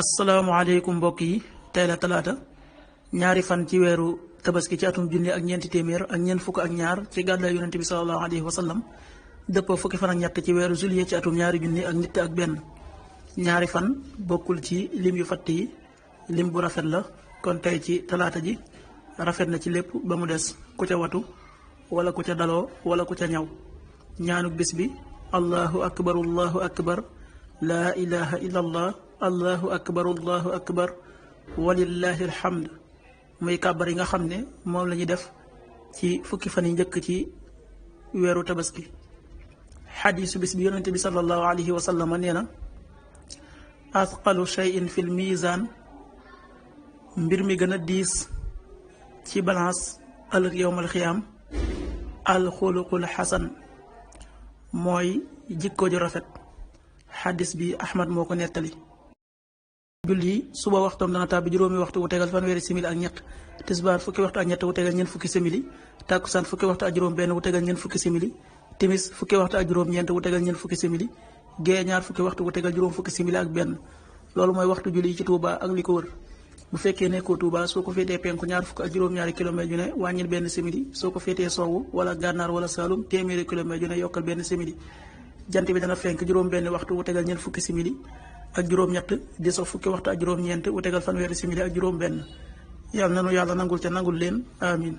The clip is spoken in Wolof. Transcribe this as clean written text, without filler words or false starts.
asalaamaaleykum mbokk yi tey la talaata ñaari fan ci weeru tabaski ci atum junni ak ñeenti téeméer ak ñeent fukk ak ñaar ci gàddaay yonente bi salallahu alayhi wa sallam dëppoo fukki fan ak ñett ci weeru juillet ci atum ñaari junni ak nit ak benn. ñaari fan bokkul ci lim yu fatt yi lim bu rafet la kon tey ci talaata ji rafet na ci lépp ba mu des ku ca watu wala ku ca daloo wala ku ca ñaw. ñaanuk bis bi allahu akbar laa ilaha illa allah allahu akbar walillahi alhamd muy kàbbar yi nga xam ne moom la ñuy def ci fukki fan yi njëkk ci weeru tabaski. xadiisu bis bi yonente bi sallallahu alayhi wa sallam nee na athqalu cheyin fi l misaan mbir mi gën a diis ci balance ëllëg yowmal xiyaam alxuluqul xasan mooy jikko ju rafet. xadis bi ahmad moo ko nettali. julli suba waxtoom dana tàbbi juróomi waxtu wu tegal fanweeri simili ak ñett, tisbaar fukki waxtu ak ñett wu tegal ñeent fukki simili, tàkkusaan fukki waxtu ak juróom benn wu tegal ñeent fukki simili, timis fukki waxtu ak juróom ñeent wu tegal ñeent fukki simili, gee ñaar fukki waxtu wu tegal juróom fukki simili ak benn. loolu mooy waxtu julli yi ci Touba ak li ko wër. bu fekkee nekkoo Touba soo ko féetee penku ñaar fukk ak juróom-ñaari kilomètre yu ne wàññil benn simili, soo ko féetee sowwu wala gànnaar wala Saalum téeméeri kilomètre yu ne yokkal benn simili. jant bi dana fenk juróom benn waxtu wu tegal ñeent fukki simili ak juróom ñett di so fukki waxtu ak juróom ñeent wu tegal fanweeri simili ak juróom benn. yàlla nanu yàlla nangul ca nangul leen amin